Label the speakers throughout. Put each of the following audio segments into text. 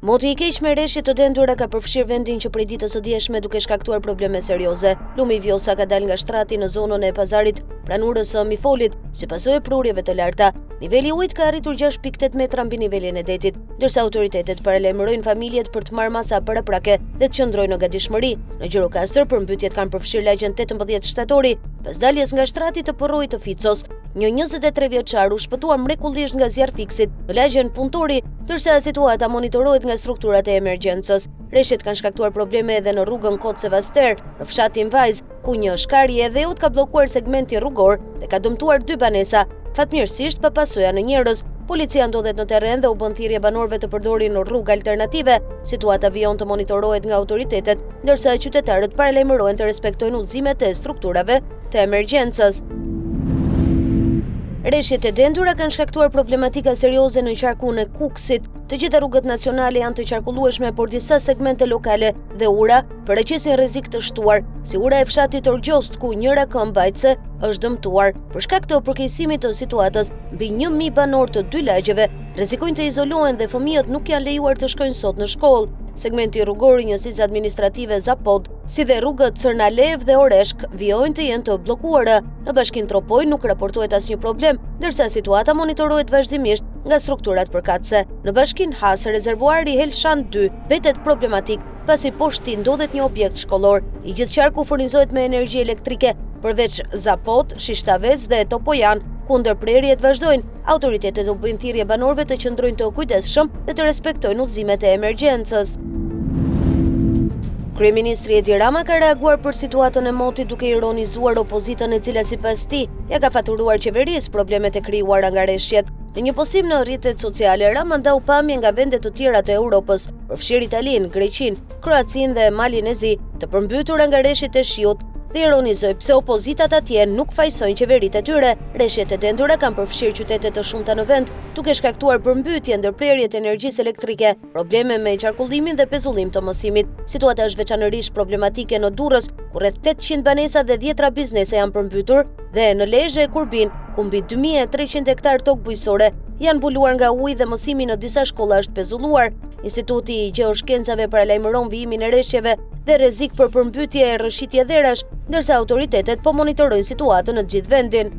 Speaker 1: Moti i keq me reshje të dendura ka përfshirë vendin që prej ditës së djeshme duke shkaktuar probleme serioze. Lumi Vjosa ka dalë nga shtrati në zonën e pazarit pranë urës së Mifolit, si pasojë e prurjeve të larta. Niveli i ujit ka arritur 6.8 metra mbi nivelin e detit, ndërsa autoritetet paralajmërojnë familjet për të marrë masa paraprake dhe të qëndrojnë në gatishmëri. Në Gjirokastër, përmbytjet kanë përfshirë lagjen 18 shtatori, pas daljes nga shtrati të përroit të Ficos. Një 23 vjeçar u shpëtua mrekullisht nga zjarrfikësit në lagjen Punëtori, ndërsa situata monitorohet nga strukturat e emergjencës. Reshjet kanë shkaktuar probleme edhe në rrugën Koce Vaster, në fshatin Vajz, ku një shkarje e dheut ka bllokuar segmentin rrugor dhe ka dëmtuar dy banesa, fatmirësisht pa pasoja në njerëz. Policia ndodhet në terren dhe u bën thirrje banorëve të përdorin rrugë alternative. Situata vijon të monitorohet nga autoritetet, ndërsa qytetarët paralajmërohen të respektojnë udhëzimet e strukturave të emergjencës. Reshjet e dendura kanë shkaktuar problematika serioze në qarkun e Kukësit. Të gjitha rrugët nacionale janë të qarkullueshme, por disa segmente lokale dhe ura paraqesin rrezik të shtuar, si ura e fshatit Orgjost, ku njëra këmbë mbajtëse është dëmtuar. Për shkak të përkeqësimit të situatës, mbi 1000 banorë të dy lagjeve rrezikojnë të izolohen dhe fëmijët nuk janë lejuar të shkojnë sot në shkollë. Segmenti rrugor i njësisë administrative Zapod si dhe rrugët Cërnalevë dhe Oreshk vijojnë të jenë të bllokuara. Në Bashkinë Tropojë nuk raportohet asnjë problem, ndërsa situata monitorohet vazhdimisht nga strukturat përkatëse. Në Bashkinë Has, rezervuari Helshan 2 mbetet problematik, pasi poshtë tij ndodhet një objekt shkollor. I gjithë qarku furnizohet me energji elektrike, përveç Zapod, Shishtavec dhe Topojan, ku ndërprerjet vazhdojnë. Autoritetet u bëjnë thirrje banorëve të qëndrojnë të kujdesshëm dhe të respektojnë udhëzimet e emergjencës. Kryeministri Edi Rama ka reaguar për situatën e motit duke ironizuar opozitën e cila sipas tij ia ka faturuar qeverisë problemet e krijuara nga reshjet. Në një postim në rrjetet sociale, Rama ndau pamje nga vende të tjera të Europës, përfshirë Italinë, Greqinë, Kroacinë dhe Malin e Zi, të përmbytura nga reshjet e shiut, dhe ironizoi pse opozitat atje nuk fajësojnë qeveritë e tyre. Reshjet e dendura kanë përfshirë qytete të shumta në vend, duke shkaktuar përmbytje, ndërprerje të energjisë elektrike, probleme me qarkullimin dhe pezullim të mësimit. Situata është veçanërisht problematike në Durrës, ku rreth 800 banesa dhe dhjetra biznese janë përmbytur, dhe në Lezhë e Kurbin, ku mbi 2300 hektarë tokë bujqësore janë mbuluar nga uji dhe mësimi në disa shkolla është pezulluar. Instituti i Gjeoshkencave paralajmëron vijimin e reshjeve dhe rrezik për përmbytje e rrëshqitje dherash, ndërsa autoritetet po monitorojnë situatën në të gjithë vendin.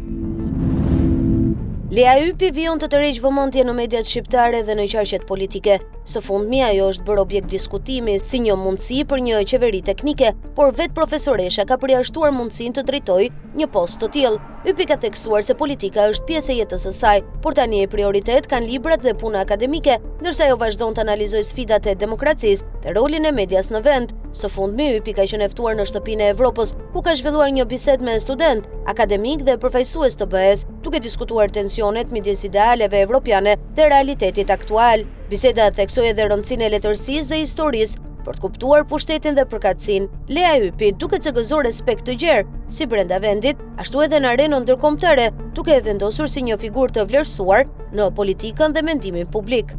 Speaker 1: Lea Ypi vijon të tërheqë vëmendje në mediat shqiptare dhe në qarqet politike. Së fundmi ajo është bërë objekt diskutimi si një mundësi për një qeveri teknike, por vetë profesoresha ka përjashtuar mundësinë të drejtojë një post të tillë. Ypi ka theksuar se politika është pjesë e jetës së saj, por tani prioritet kanë librat dhe puna akademike, ndërsa ajo vazhdon të analizojë sfidat e demokracisë dhe rolin e medias në vend. Së fundmi, Ypi ka qenë e ftuar në Shtëpinë e Evropës, ku ka zhvilluar një bisedë me studentë, akademikë dhe përfaqësues të BE-së, duke diskutuar tensionet midis idealeve evropiane dhe realitetit aktual. Biseda theksoi edhe rëndësinë e letërsisë dhe historisë për të kuptuar pushtetin dhe përkatësinë. Lea Ypi duket se gëzon respekt të gjerë, si brenda vendit, ashtu edhe në arenën ndërkombëtare, duke e vendosur si një figurë të vlerësuar në politikën dhe mendimin publik.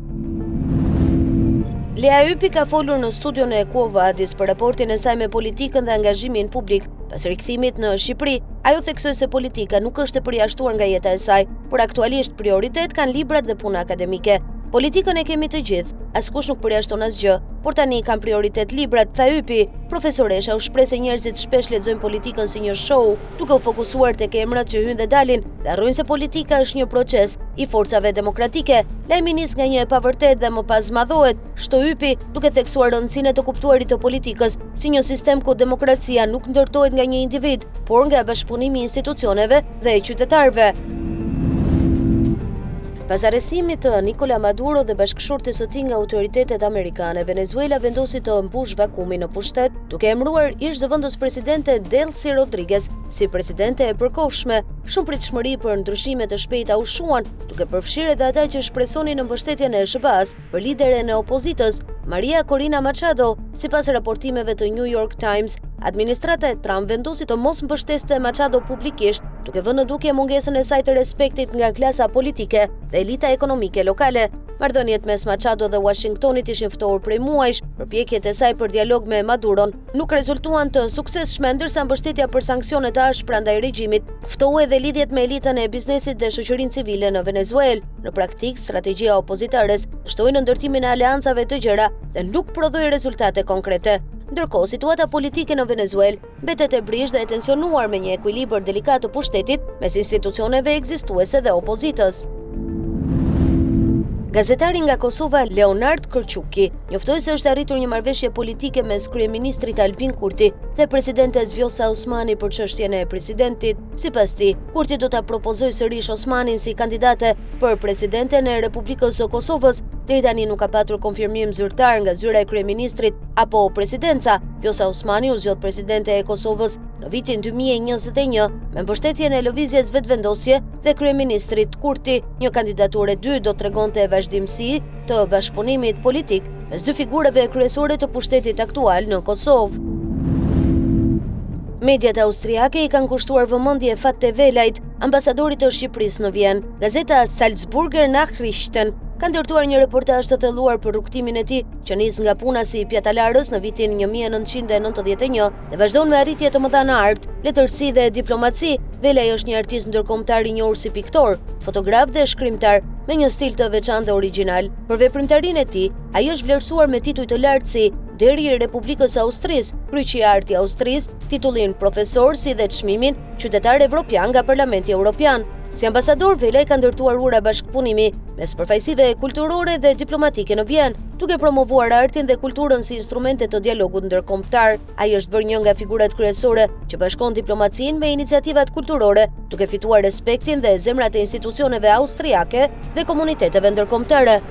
Speaker 1: Lea Ypi ka folur në studion e Quo Vadis për raportin e saj me politikën dhe angazhimin publik pas rikthimit në Shqipëri. Ajo theksoi se politika nuk është e përjashtuar nga jeta e saj, por aktualisht prioritet kanë librat dhe puna akademike. Politikën e kemi të gjithë, askush nuk përjashton asgjë, por tani kanë prioritet librat, tha Ypi. Profesoresha u shpreh se njerëzit shpesh lexojnë politikën si një show, duke u fokusuar tek emrat që hyjnë dhe dalin, dhe harrojnë se politika është një proces i forcave demokratike. Lajmi nis nga një e pavërtetë dhe më pas zmadhohet, shtoi Ypi, duke theksuar rëndësinë e të kuptuarit të politikës si një sistem ku demokracia nuk ndërtohet nga një individ, por nga bashkëpunimi i institucioneve dhe qytetarëve. Pas arrestimit të Nicola Maduro dhe bashkëshortes së tij nga autoritetet amerikane, Venezuela vendosi të mbushë vakumin në pushtet, duke emëruar ish zëvendëspresidente Delcy Rodriguez si presidente e përkohshme. Shumë pritshmëri për ndryshime të shpejta u shuan, duke përfshirë edhe ata që shpresonin në mbështetjen e SHBA-së për lideren e opozitës, Maria Corina Machado. Sipas raportimeve të New York Times, administrata e Trump vendosi të mos mbështeste Machado publikisht, duke vënë në dukje mungesën e saj të respektit nga klasa politike dhe elita ekonomike lokale. Marrëdhëniet mes Machado dhe Washingtonit ishin ftohur prej muajsh, përpjekjet e saj për dialog me Maduron nuk rezultuan të suksesshme, ndërsa mbështetja për sanksione të ashpra ndaj regjimit ftohu edhe lidhjet me elitën e biznesit dhe shoqërinë civile në Venezuelë. Në praktikë, strategjia e opozitares dështoi në ndërtimin e aleancave të gjera dhe nuk prodhoi rezultate konkrete. Ndërkohë, situata politike në Venezuelë mbetet e brishtë dhe e tensionuar me një ekuilibër delikat të pushtetit mes institucioneve ekzistuese dhe opozitës. Gazetari nga Kosova Leonard Kërquki njoftoi se është arritur një marrëveshje politike mes kryeministrit Albin Kurti dhe presidentes Vjosa Osmani për çështjen e presidentit. Sipas tij, Kurti do ta propozojë sërish Osmanin si kandidate për presidenten e Republikës së Kosovës. Deri tani nuk ka patur konfirmim zyrtar nga zyra e kryeministrit apo presidenca. Vjosa Osmani u zgjodh presidente e Kosovës në vitin 2021 me mbështetjen e Lëvizjes Vetëvendosje dhe kryeministrit Kurti. Një kandidaturë e dytë do të tregonte vazhdimësi të bashkëpunimit politik mes dy figurave kryesore të pushtetit aktual në Kosovë. Mediat austriake i kanë kushtuar vëmendje Fate Velajt, ambasadorit të Shqipërisë në Vjenë. Gazeta Salzburger Nachrichten ka ndërtuar një reportazh të thelluar për rrugëtimin e tij, që nis nga puna si pjatalarës në vitin 1991 dhe vazhdon me arritje të mëdha në art, letërsi dhe diplomaci. Velaj është një artist ndërkombëtar i njohur si piktor, fotograf dhe shkrimtar, me një stil të veçantë dhe origjinal. Për veprimtarinë e tij, ai është vlerësuar me tituj të lartë si Nderi i Republikës së Austrisë, Kryqi i Artë i Austrisë, titullin profesor si dhe çmimin Qytetar Evropian nga Parlamenti Evropian. Si ambasador, Velaj ka ndërtuar ura bashkëpunimi mes përfaqësive kulturore dhe diplomatike në Vjenë, duke promovuar artin dhe kulturën si instrumente të dialogut ndërkombëtar. Ai është bërë një nga figurat kryesore që bashkon diplomacinë me iniciativat kulturore, duke fituar respektin dhe zemrat e institucioneve austriake dhe komuniteteve ndërkombëtare.